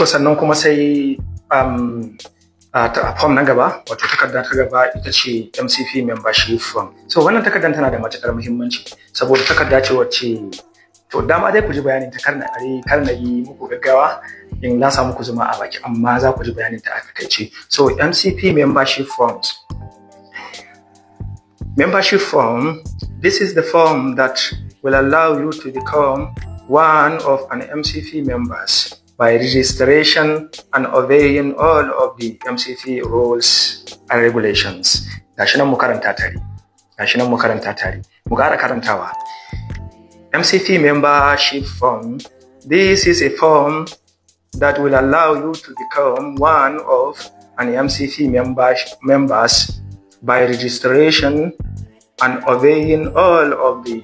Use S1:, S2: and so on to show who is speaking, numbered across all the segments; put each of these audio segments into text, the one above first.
S1: To, sannan kuma sai form na gaba, wato takarda ta gaba, ita ce MCP membership form. So wannan takardar tana da matukar muhimmanci saboda takarda ce wacce, to, dama dai ku ji bayanin ta, kar na yi muku gaggawa in lasa muku zuma a baki, amma za ku ji bayanin ta a takaice. So MCP membership forms. Membership form: this is the form that will allow you to become one of an MCP members by registration and obeying all of the MCP rules and regulations. Gashi nan mu karanta tare. Gashi nan mu karanta tare. Mu ƙara karantawa. MCP membership form. This is a form that will allow you to become one of an MCP members by registration and obeying all of the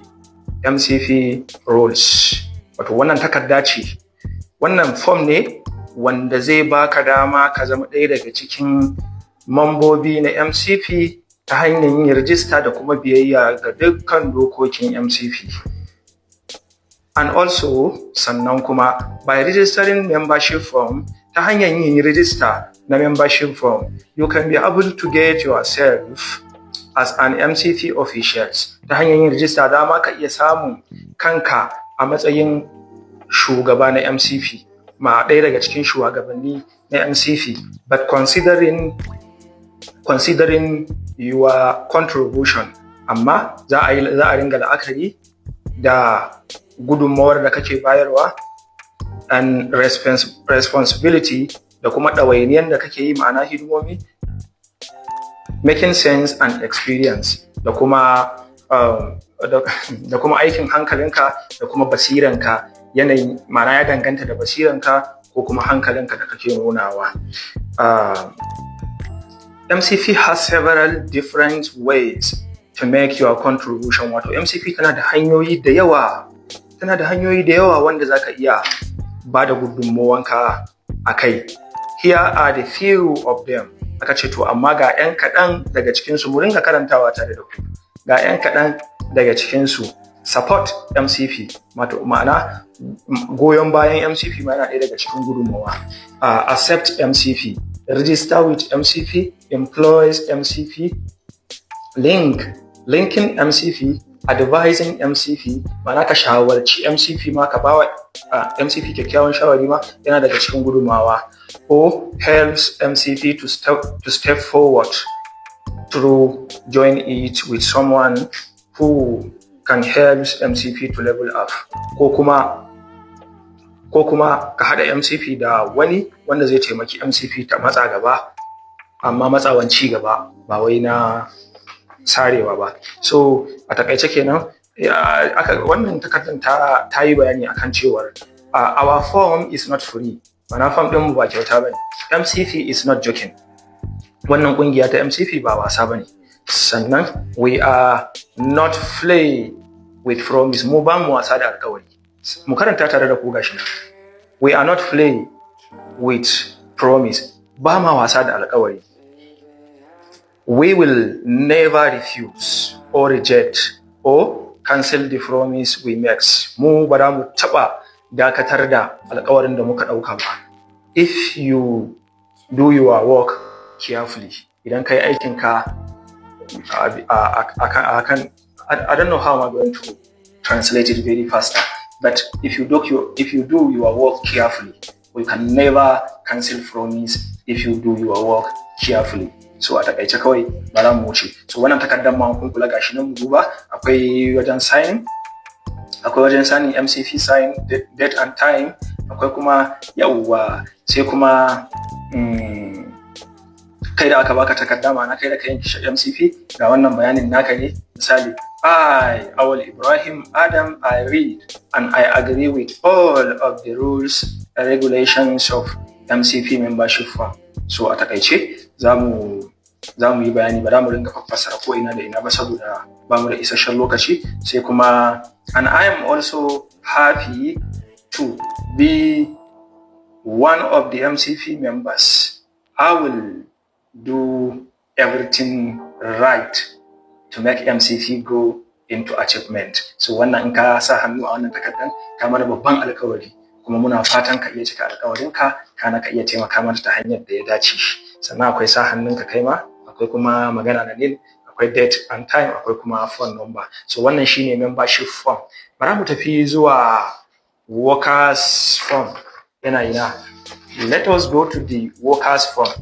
S1: MCP rules. Wato wannan takarda ce, wannan form ne wanda zai baka dama ka zama ɗaya daga cikin mambobi na MCP ta hanyar yin rijista da kuma biyayya ga dukkan dokokin MCP. And also, sannan kuma, by registering membership form, ta hanyar yin rijista na membership form, you can be able to get yourself as an MCP officials. Ta hanyar yin rijista dama ka iya samun kanka a matsayin shugaba na MCP, ma ɗaya daga cikin shugabanni na MCP, but considering your contribution, amma za a ringa la'akari da gudunmawar da kake bayarwa, and responsibility, da kuma ɗawainiyan da kake yi, ma'ana hidimomi, making sense and experience, da kuma aikin hankalinka da kuma basiranka, yanayin, ma'ana ya danganta da basiranka ko kuma hankalinka da kake nunawa. MCP has several different ways to make your contribution. Wato MCP tana da hanyoyi da yawa, tana da hanyoyi da yawa wanda zaka iya ba da gudunmawanka a kai. Here are the few of them. Aka ce to, amma ga 'yan kaɗan daga cikinsu, mu ringa karantawa tare da ku. Ga 'yan kaɗan daga cikinsu: support MCP, wato ma'ana goyon bayan MCP ma yana ɗaya daga cikin gudunmawa. Accept MCP, register with MCP, employs MCP, linking MCP, advising MCP, ma'ana ka shawarci MCP ma, ka bawa MCP kyakkyawan shawari ma yana daga cikin gudunmawa, or helps MCP to step forward through join it with someone who can help MCP to level up, ko kuma ka haɗa MCP da wani wanda zai taimaki MCP ta matsa gaba, amma matsawan ci gaba, ba wai na sarewa ba. So a takaice kenan, wannan takardar ta yi bayani akan cewar our form is not free, ma'ana form ɗin mu ba kyauta bane. MCP is not joking, wannan kungiya ta MCP ba wasa bane. Sannan we are not play with promise, mu ba mu wasa da alkawari. Mu karanta tare da ku, gashi nan: we are not play with promise, ba ma wasa da alkawari. We will never refuse or reject or cancel the promise we make, mu ba za mu taɓa dakatar da alkawarin da muka ɗauka ba. If you do your work carefully, idan ka yi aikinka a kan, I don't know how I'm going to translate it very faster, but if you do your work carefully, we can never cancel promise if you do your work carefully. So a takaice kawai ba za mu wuce. So wannan takardar ma, kun kula, gashi nan, mu duba, akwai wajen sign, akwai wajen signing MCP, sign, date and time, akwai kuma, yawwa, sai kuma kai da aka baka takarda, ma'ana kai da ka yanki MCP, ga wannan bayanin naka ne. Misali, I, Awal Ibrahim Adam, I read and I agree with all of the rules and regulations of MCP membership form. So a takaice za mu yi bayani, ba za mu ringa fassara ko ina da ina ba saboda ba mu da isasshen lokaci. Sai kuma, and I am also happy to be one of the MCP members. I will do everything right to make MCP go into achievement. So wannan in ka sa hannu a wannan takardar, ka mana babban alkawari, kuma Kuma muna fatan ka iya cika alƙawarinka, kana ka iya taimaka mana ta hanyar da ya dace. Sannan akwai sa hannunka kai ma, akwai kuma magana na NIN, akwai date and time, akwai kuma phone number. So wannan shine membership form. Bara mu tafi zuwa workers form. Yana ina? Let us go to the workers form.